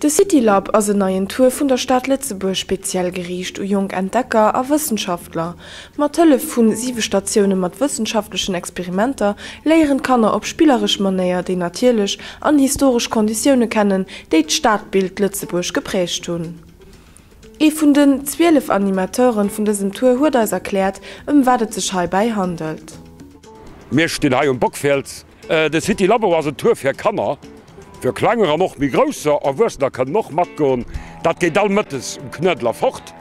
De City Lab ass en neien Tour vun der Stad Lëtzebuerg, speziell geriicht u jonk Entdecker a Wëssenschaftler. Mat Hëllef vu siwe Statioune mat wëssenschaftlechen Experimenter léieren d'Kanner op spilleresch Manéier déi natierlech an historesch Konditioune kennen, déi d'Stadbild Lëtzebuerg gepräägt hunn. Ee vun den 12 Animateuren vun dësem Tour huet eis erkläert, ëm wat et sech heibäi handelt. Mir stinn hei um Bockfiels. De City Labo ass en Tour fir Kanner, fir klenger an och méi grousser. Erwuessener kënnen och matgoen. Dat geet all mëttes um Knuedler fort.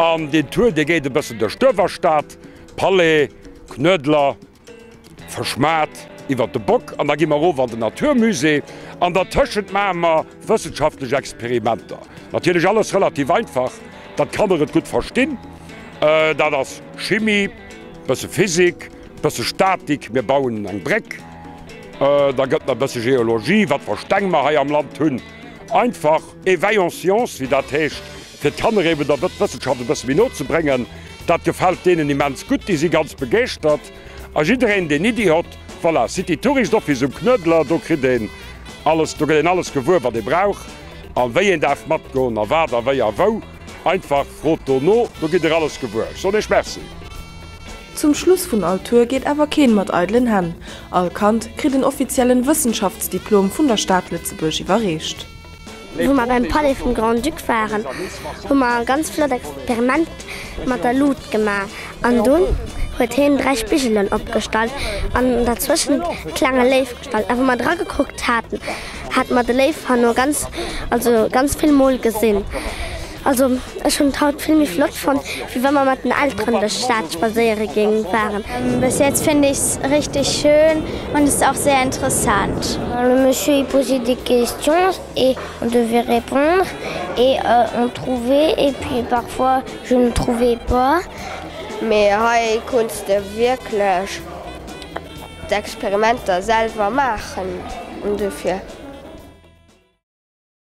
An deen Tour, dee geet e bëssen duerch d'Uewerstad, Palais, Knuedler, Verschmaat iwwert de Bock an da gi mer erof an den Naturmusée. An dertëschent maache mer wëssenschaftlech Experimenter. Natierlech alles relativ einfach, datt d'Kanner et gutt verstinn. Dat ass Chimie, bësse Physik, bësse Statik, mir bauen eng Bréck. Da gëtt nach e bësse Geologie, wat fir Steng mer hei am Land hunn. Einfach Éveil en sciences, wéi dat heescht, fir d'Kanner eben der Wëssenschaft e bësse méi no ze bréngen. Dat gefält deenen immens gutt, déi si ganz begeeschtert. A jiddereen, deen Iddi hott, voilà, City Tourist Office um Knuedler, do kritt een alles, do gëtt een alles gewuer, wat ee brauch a wéi een daarf matgoen a wat a wéi a wou. Einfach frot do no, do gitt der alles gewuer. Ech soen Iech Merci. Zum Schluss vun all Tour geet awer keen mat eidelen Hänn. All Kand kritt en offiziellen Wëssenschaftsdiplom vun der Stad Lëtzebuerg iwwerreecht. Wou mer beim Palais vum Grand-Duc waren, hu mer e ganz flott Experiment mat der Lut gemaach. An dunn huet hien 3 Spigelen opgestallt an derzwëschen e klenge Léiw gestallt. A wou mer dra gekuckt haten, hate mer de Léiw herno ganz, also ganz vill mol gesinn. Also ech hunn et haut vill méi flott fonnt, wéi wa mer mat den Elteren duerch d'Stad spadséiere géing waren. Bis jetzt finde ich's richtig schön und es ist auch sehr interessant. Le monsieur il posait des questions et on devait répondre et on trouvait et puis parfois je ne trouvais pas. Mee hei konns de wierklech d'Experimenter selwer maachen an dofir.